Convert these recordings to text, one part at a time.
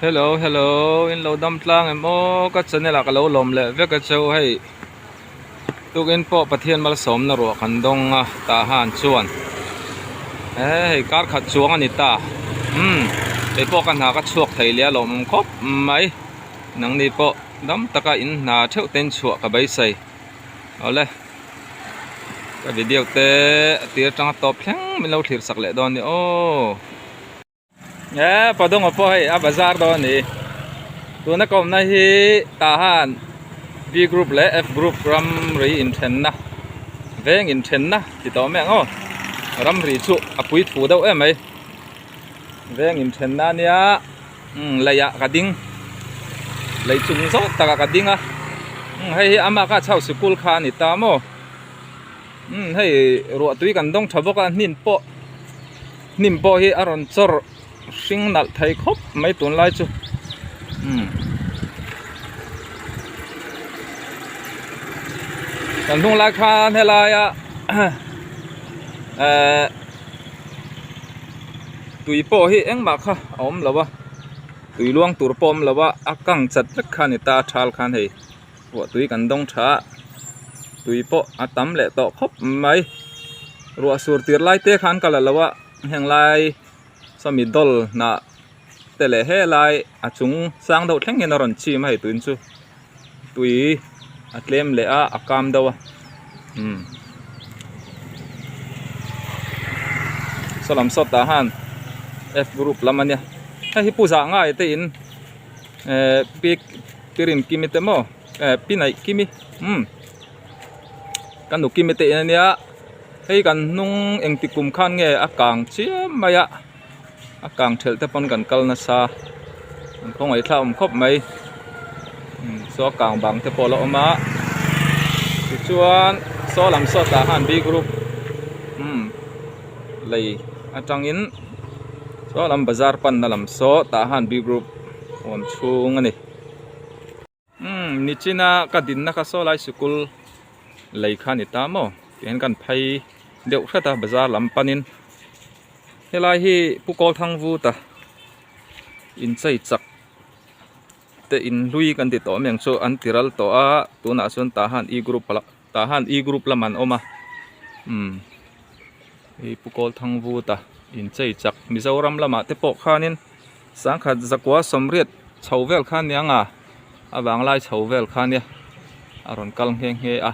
Hello hello in lo dam tlang em aw ka channel ah ka lo lawm leh vek a cheu hei tukin pawh Pathian malsawmna ruah kan dawng a tah han chuan he hei kar khat chuang a ni ta umm kei pawh ka hna ka chhuak thei leh a lawmawm khawp mai nangni pawh dam taka in hna theuh te in chhuah ka beisei awle ka video te a tir atanga tawp thleng min lo thlir sak leh dawn a ni aw. E Padawng pawh hei a bazar dawn a ni tuna ka awmna hi tah han B group leh F group ramri inthenna veng inthenna ti tawh mai ang aw ramri chu a pui thu deuh em mai veng inthenna a nia umm leiah ka ding lei chung zawk takah ka ding a umm hei hi amah kha chho sikul kha a ni ta maw. Umm hei ruah tui kan dawng tha bawk a hnim pawh hnim pawh hi a rawn chawr hring nalh thei khawp mai tunlai chu umm kan hnung lai khan helaia ehh tui pawh hi engmah kha a awm lo a tui luang tur pawh a awm lo a a kang chat vek kha a ni ta a thal khan hei. Ruah tui kan dawng tha a tui pawh a tam leh tawh khawp mai ruah sur tir lai te khan ka la lo a heng lai sawmi dawl hnah te leh helai a chung sang deuh thleng hian a rawn chim a hei tun chu tui a tlem leh a a kam deuh a umm saw lam sawt ah han f group lam a nia hei hi pu zah ngai te in ehh pic Pirin kimi te maw eh pi naih kimi umm ka nu kimi te in ania hei kan hnung engti kum khan nge a kang chiam mai a a kang thelh te pawn kan kal nasa an khawngaih thlak awm khawp mai umm saw a kang bang te pawh a la awm a tichuan saw lam sawtah khan b group umm lei atangin saw lam bazar panna lam saw tah khan b group awm chhung a ni. Umm nichina ka dinna kha saw lai sikul lei kha a ni ta maw tihian kan phei deuh hret a bazar lam panin helai hi Pu Kawlthangvuta inchei chak te inhlui kan ti tawh mai ang chu an ti ral tawh a tunah chuan tah han e group tah han e group lam an awm a umm hei Pu Kawlthangvuta inchei chak Mizoram lamah te pawh khanin. Sangkhat zakua sawmriat chho vel kha nia nga a vanglai chho vel kha nia a rawn kal nghe nghe a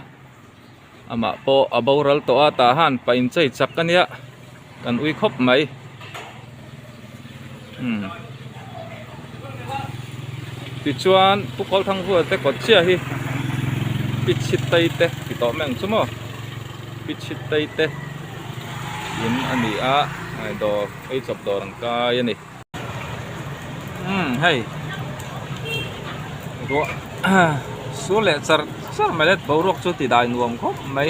amah pawh a boral tawh a tah han pa inchei chak a nia kan ui khawp mai umm tichuan Pu Kawlthangvua te kawt chiah hi Pichhitei te ti tawh mai ang chu maw Pichhitei te in a ni a dawr ei chawp dawr an kai a ni. Umm hei ruah sur leh char char mai le boruak chu ti dai nuam khawp mai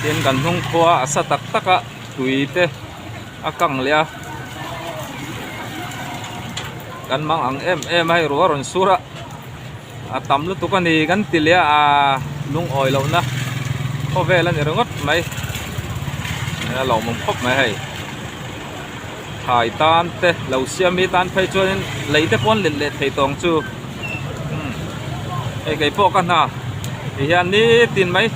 tin kan hnung khua a sa tak tak a tui te a kang leh a kan mang ang em em a hei ruah a rawn sur a a tam lutuk a ni kan ti leh a aa lungawi lohna khawvel a ni ringawt mai a lawmawm khawp mai hei. Thlai tan te lo siam hi tan phei chuanin lei te pawh an let leh thei tawng chu umm hei kei pawh ka hna ti hian nitin mai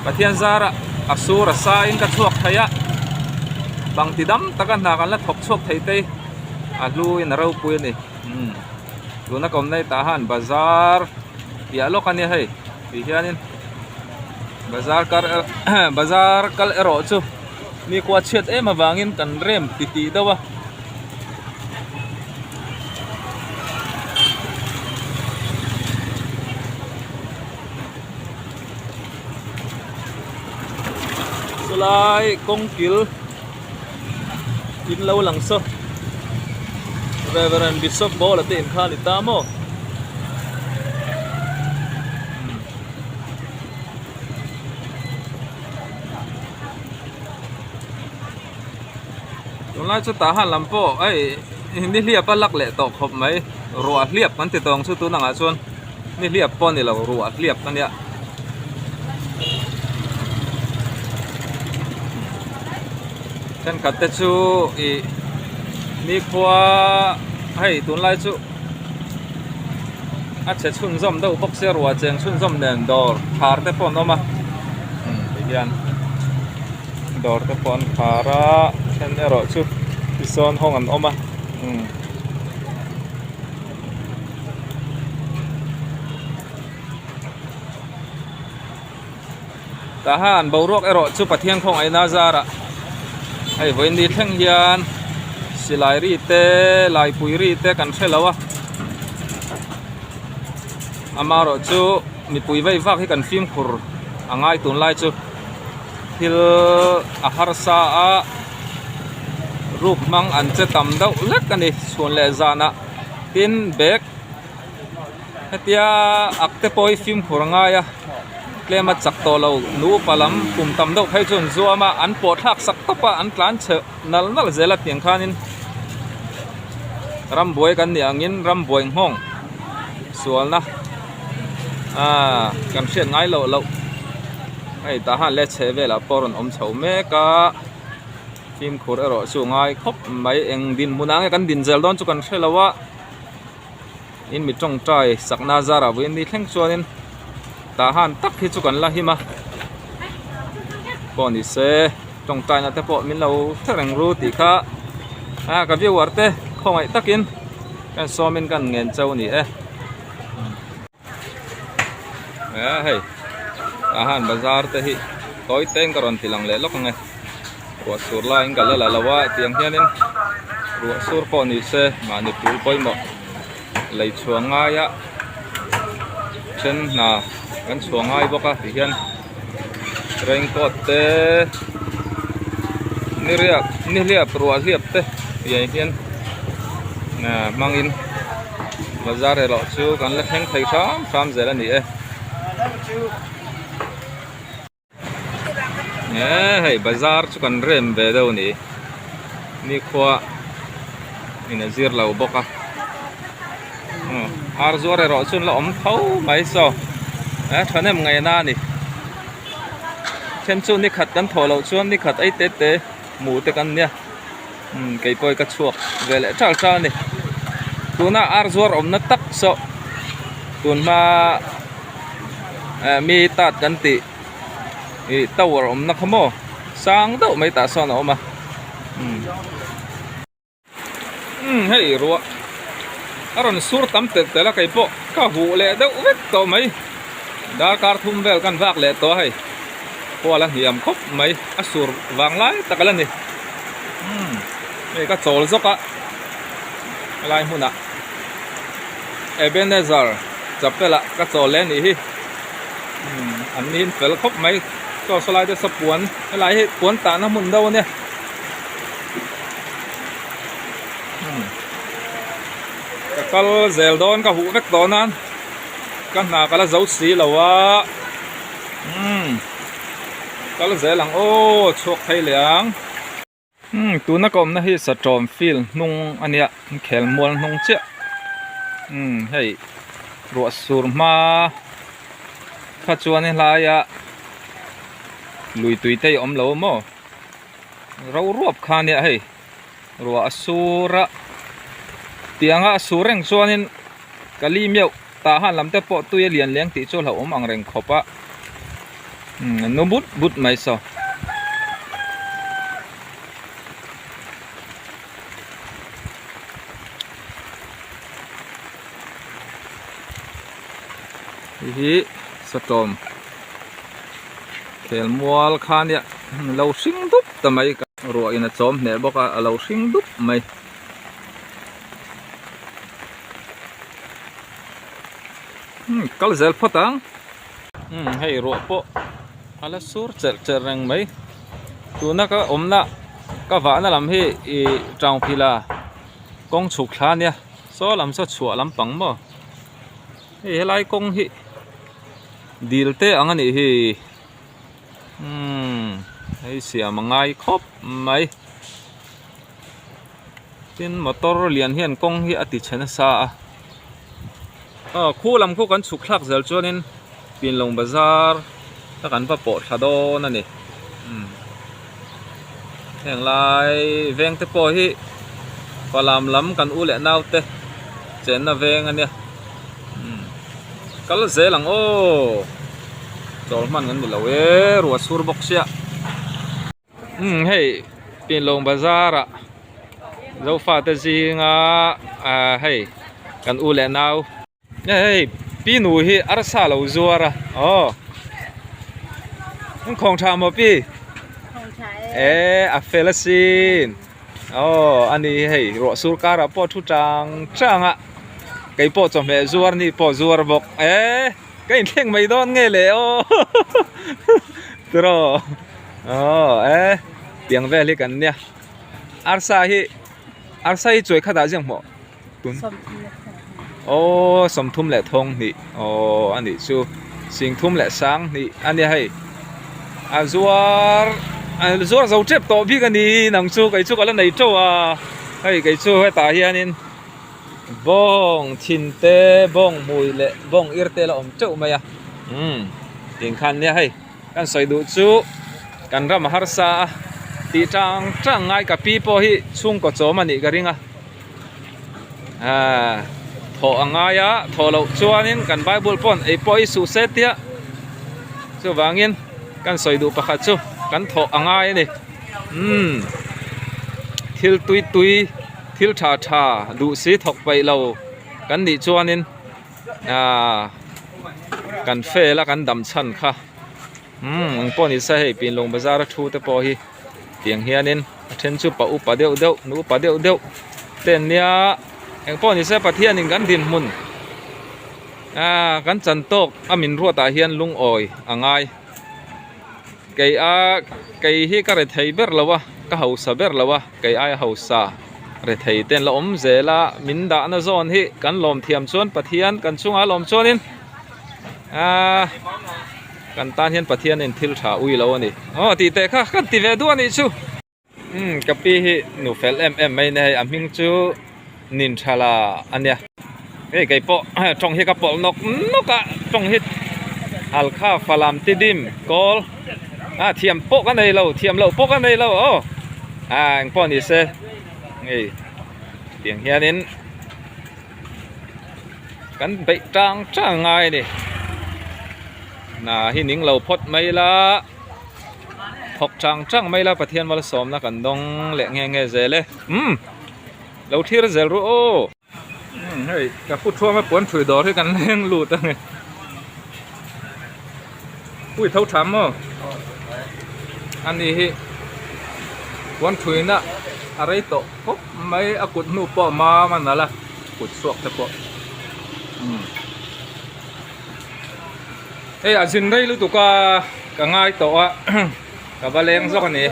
Pathian zarah a sur a sa in ka chhuak thei a bang ti dam taka hna kan la thawk chhuak thei te a hlu in a ropui a ni umm tuna ka awm na hetah hian bazar piah lawk a nia hei ti hianin bazar kar bazar kal erawh chu. Mi kua chhiat em avangin kan rem ti tih deuh a. Chulai kawngkil in lo lang saw Reverend Bishop Bawla te in kha a ni ta maw? Tunlai chu tah han lam pawh hei nihliap a lak leh tawh khawp mai ruah hliap kan ti tawng chu tun angah chuan nihliap pawh a ni lo ruah hliap a nia. Thenkhat te chu ih nikhua hei tunlai chu. A chhe chhunzawm deuh bawk sia ruah cheng chhunzawm nen dawr khar te pawh an awm a umm ti hian dawr te pawh an khar a then erawh chu tisawn hawng an awm a umm. Tahan boruak erawh chu Pathian khawngaihna zarah hei vawiin ni thleng hian silai ri te laipui ri te kan hre lo a amaherawh chu mipui vei vak hi kan fimkhur a ngai tunlai chu thil a harsa a ruk hmang an che tam deuh hlek a ni chhun leh zanah tin bag. Hetia ak te pawh hi fimkhur a ngai a tlem a chak tawh lo nupa lam kum tam deuh phei chu an zuam a an pawh thlak sak tawp a an tlan chhe nal nal zel a tiang khanin rambuai kan nih angin rambuai nghawng sualna aaa kan hriat ngai loh loh hei tah hian leh chheh velah pawh a rawn awm chho mek a fimkhur erawh chu a ngai khawp mai eng dinhmun ah nge kan din zel dawn chu kan hre lo a. In mi tawngtai sakna zarah vawiin ni thleng chuanin tah han tak hi chu kan la him a pawh ni se tawngtaina te pawh min lo hre reng ru tih kha a ka viewer te khawngaih takin kan sawmin kan ngen chau a ni e a hei tah han bazar te hi tawi teng ka rawn ti lang leh lawk ang e. Ruah sur laiin ka la la lo a tiang hianin ruah sur pawh ni se mahni phul pawimawh lei chhuah ngaia then hna kan chhuah ngai bawk a tihian raincoat te niriak nihliap ruah hliap te tiang hian hmangin bazar erawh chu kan la thleng thei hram hram zel a ni e. Eee hei bazar chu kan rem ve deuh a ni nikhua in a zir lo bawk a ar zuar erawh chu an la awm tho mai saw a thahnem ngaihna a ni then chu nikhat kan thawh loh chuan nikhat ei te te hmuh te kan nia umm kei pawh hi ka chhuak ve leh ṭal ṭal a ni tuna ar zuar awmna tak saw tun hma eh mi tat kan tih ih tower awmna kha maw sang deuh mai tah sawn a awm a umm umm hei ruah a rawn sur tam telh telh a kei pawh ka huh leh deuh vek tawh mai darkar thum vel kan vak leh tawh a hei hual a hniam khawp mai a sur vang lai tak a la ni umm hei ka chawl zawk a helai hmunah Ebenezer chapel ah ka chawl leh a nih hi umm an nin fel khawp mai chaw saw lai te saw puan helai hi puan tahna hmun deuh a nia umm ka kal zel dawn ka huh vek tawh nan ka hna ka la zo si lo a umm kal zel ang aw chhuak phei leh ang. Umm tuna ka awmna hi satawm field hnung a nia khelmual hnung chiah umm hei ruah sur hma kha chuan helaia lui tui te hi a awm lo maw ro ruap kha a nia hei ruah a sur a tianga a sur reng chuanin ka li meuh tah han lam te pawh tui a lian leng tih chu a hlauhawm ang reng khawp a umm a nu but but mai saw. Hei hi satawm khelmual kha nia lo hring dup ta mai ruah in a chawm hneh bawk a a lo hring dup mai. Umm kal zel phawt ang umm hei ruah pawh a la sur cherh cherh reng mai tuna ka awmna ka vahna lam hi ih tangphila kawng chhuk thla a nia saw lam saw chhuah lampang maw hei helai kawng hi dil te ang a nih hi umm hei siam a ngai khawp mai. Tin motor lian hian kawng hi a ti chhe nasa a aw khu lam khu kan chhuk thlak zel chuanin Pinlawng bazar a kan va pawh thla dawn a ni umm heng lai veng te pawh hi Falam lam kan u leh nau te chenna veng a nia umm. Kal zel ang aw. Chawl hman kan ni lo e ruah sur bawk sia. Umm hei Pinlawng bazar ah Zofa te zinga ah hei kan u leh nau. Hei pi nu hi arsa lo zuar a aw. An khawng tha maw pi? Khawng tha e. E a fel asin. Aw a ni hei ruah sur karah pawh thu chang chang a kei pawh chawhmeh zuar ni pawh zuar bawk e ka inthleng mai dawn nge le aw tiraw aw e tiang vel hi kan nia arsa hi arsa hi chuai khatah ziang hmuh tun aw 30 leh 32 aw a nih chu 30 leh 20 a nia hei a zuar a zuar zo tep tawh bik a ni nang chu kei chu ka la nei teuh a hei kei chu hetah hianin bawng thin te bawng hmui leh bawng ir te la awm teuh mai a umm tiang khan nia hei kan sawi duh chu kan ram a harsa a tih tang tang ngai ka pi pawh hi chhungkaw chawm a nih ka ring a. Aaa thawh a ngai a thawh loh chuanin kan bible pawh ei pawh i suh se tia chuvangin kan sawi duh pakhat chu kan thawh a ngai a ni umm thil tui tui thil tha tha duh si thawk paih lo kan nih chuanin aaa kan fail a kan dam chhan kha umm engpawh ni se hei Pinlung bazar a thu te pawh hi. Tiang hianin a then chu pa upa deuh deuh nu upa deuh deuh te an nia engpawh ni se Pathianin kan dinhmun ah kan chan tawk a min ruatah hian lungawi a ngai kei a kei hi ka rethei ber lo a ka hausa ber lo a kei aia hausa rethei te an la awm zel a min dahna zawn hi kan lawm thiam chuan Pathian kan chungah a lawm chuanin ah. Kan tan hian Pathian in thil tha ui lo a ni. Aw tih teh kha kan ti ve duh a nih chu. Umm ka pi hi nu fel em em mai nia hei a hming chu Ninthala a nia. Hei kei pawh tawng hi ka pawlh nawk nawk a tawng hi Halkha Falam Tidim Kawl a thiam pawh ka nei lo thiam loh pawh ka nei lo aw a engpawh ni se hei tiang hianin. Kan beih tang tang ngai a ni hna hi ning lo phawt mai ila thawk tang tang mai ila Pathian malsawmna kan dawng leh nge nge zel e umm lo thlir zel ru aw umm hei ka pu thuama puan thui dawr hi kan leng lut a nge ui tho tha maw ani hi puan thuina a rei tawh khawp mai a kut hnu pawh mam a nalh a kut chhuak te pawh umm hei a zin rei lutuk a ka ngai tawh a ka va leng zawk a ni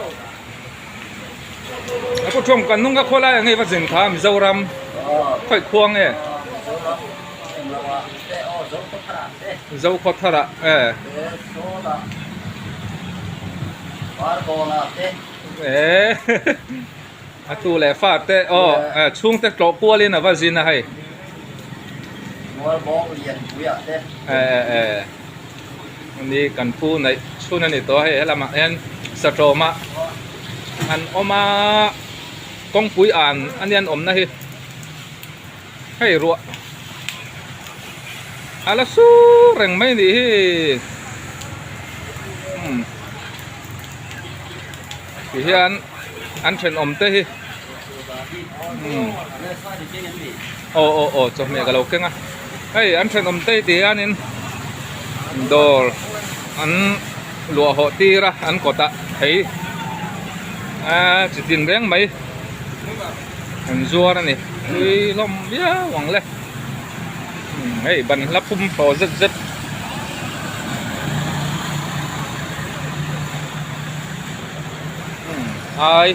a kut thuam kan hnung ka khaw lai ang hei va zin kha Mizoram khawi khua nge. Zokhawt thar ah e. E a tu leh fa te aw e chhung te tlawh kual in a va zin a hei. E e e ni kan pu neih chhun a ni tawh a hei helamah hian satawm ah an awm a kawngpui an a nia an awmna hi. Hei ruah a la sur reng mai nih hi umm ti hian an thenawm te hi umm aw aw aw chawhmeh ka lo keng a hei an thenawm te hi ti hianin dawr an luah hawh tir a an kawtah thei aaa chi tin reng mai. An zuar a ni tui hlawm viau ang le hei ban hla phum hlawh zet zet ai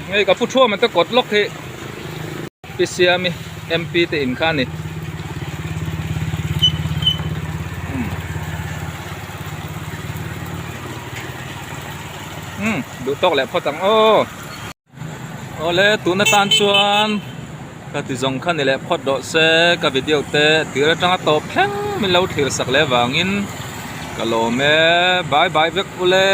hei ka pu thuama te kawt lawk hi Pi Siami MP te in kha a ni. Umm duh tawk leh phawt ang aw. Awle tun atan chuan ka ti zawng kha ni leh phawt rawh se ka video te tir atanga tawp thleng min lo thlir sak leh vangin ka lawm e bye bye vek ule.